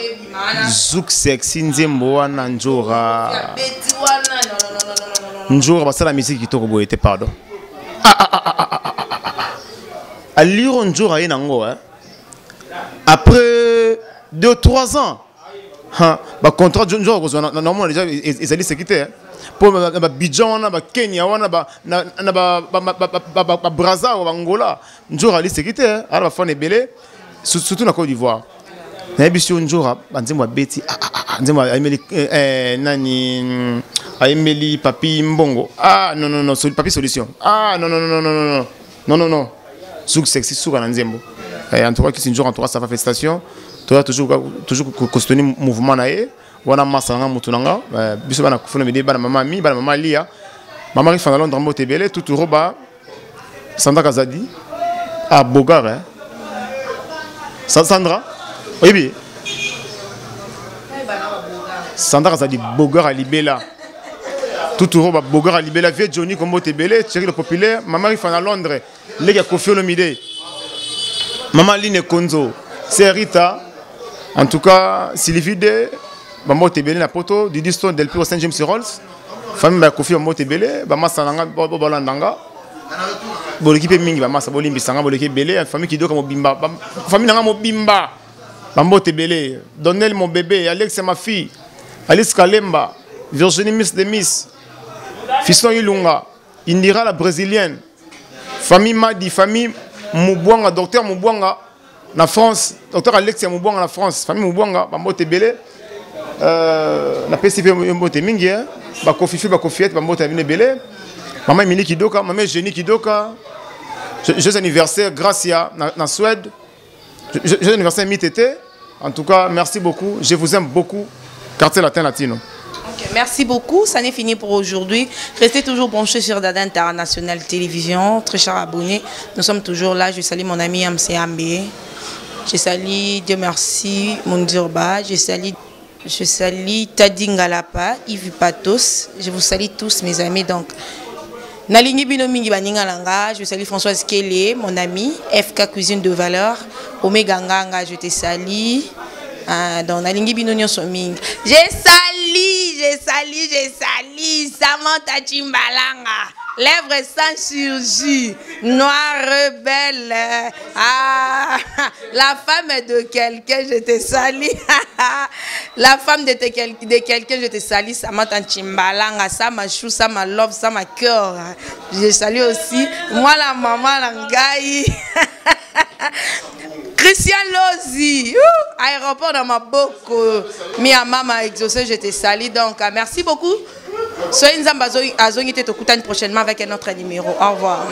Zouk sexy, nzembo wana Njora. Njora basala musique kitoko boye te, pardon. Ah ah ah ah ah ah ah ah. Aliro Njora ye nango hein. Après 2 3 ans, hein, ba contrat Njora kozwa na normalement déjà ezali sécurité mpo na babidjan wana, bakenya wana, na babraza, bangola. Njora ali sécurité, ala bafan ebele, surtout na Côte d'Ivoire. Nayebi si yo Njora banzembo abeti nzembo ayembeli nani? Ayembeli Papi Mbongo. Ah non non non, Papi Solution. Ah non non non non non non non non, Zouk sexy, suka na nzembo. En tout cas Kisi Njora, en tout cas ça va, félicitation. Toza toujours toujours kosoutenir mouvement na ye wana. Masa nanga, motu nanga, biso bana kufuna mide, bana mama mi, bana mama Lia, mama Rifa na Londres, mbote ebele. Tutu Roba, Sandra Kazadi, ah Bogar, hein? Sandra, oyebi Sandra Kazadi, Bogar alibela. Tutu Roba, Bogar alibela. Vie Johnny kombote ebele, Thierry le populaire, mama Rifa na Londres, leki ya Kofi Olomide, mama Line Konzo, c'est Rita. En tout cas Sylvie de bambote ebele na poto, Didi Stone, Delpiro, Saint James Rolls, famille bakofi, bambote ebele. Bamasa nanga bolanda nga, boleki mpe mingi. Bamasa bolimbisanga, boleki ebele. Famille Kidoka mobimba, famille nanga mobimba, bambote ebele. Donnel mon bébé, Alex ma fille, Alice Kalemba, Virginie Miss de Miss, Fiston Ilunga, Indira la brésilienne, famille Madi, famille Mubwanga, docteur Mubwanga na France, docteur Alexia Mubwanga na France, famille Mubwanga, bambote ebele. Napesi mpe mbote mingi bakofifi, bakofiete, bambote ya bino ebele. Mama Emili Kidoka, mama Eugénie Kidoka, joyeux anniversaire Gracia na Suède, joyeux anniversaire Mitete. En tout cas merci beaucoup, je vous aime beaucoup, Quartier Latin Latino. Ok, merci beaucoup. Ça n'est fini pour aujourd'hui. Restez toujours branchés sur Dada International Télévision. Très chers abonnés, nous sommes toujours là. Je salue mon ami MC Ambé. Je salue, Dieu merci, Mundirba. Je salue Tadi Ngalapa, Yves Patos. Je vous salue tous, mes amis. Donc, nalingi bino mingi, baninga langa. Je salue Françoise Kele, mon ami, FK Cuisine de Valeur. Omega Nganga, je te salue. Ah, donc nalingi bino nyonso mingi. Je salue, je salue, je salue Samantha Chimbalanga. Lèvres sans chirurgie, noire belle. Ah, la femme de quelqu'un, je te salue. La femme de quelqu'un, je te salue. Samantha Chimbalanga, ça ma chou, ça ma love, ça ma cœur. Je salue aussi. Moi, la maman, la ngai. Christian Lozi, aéroport dans ma boko. Mia mama exaucé, je te salue. Donc, merci beaucoup. Soyez nzamba azongi te, tokutani prochainement avec un autre numéro. Au revoir.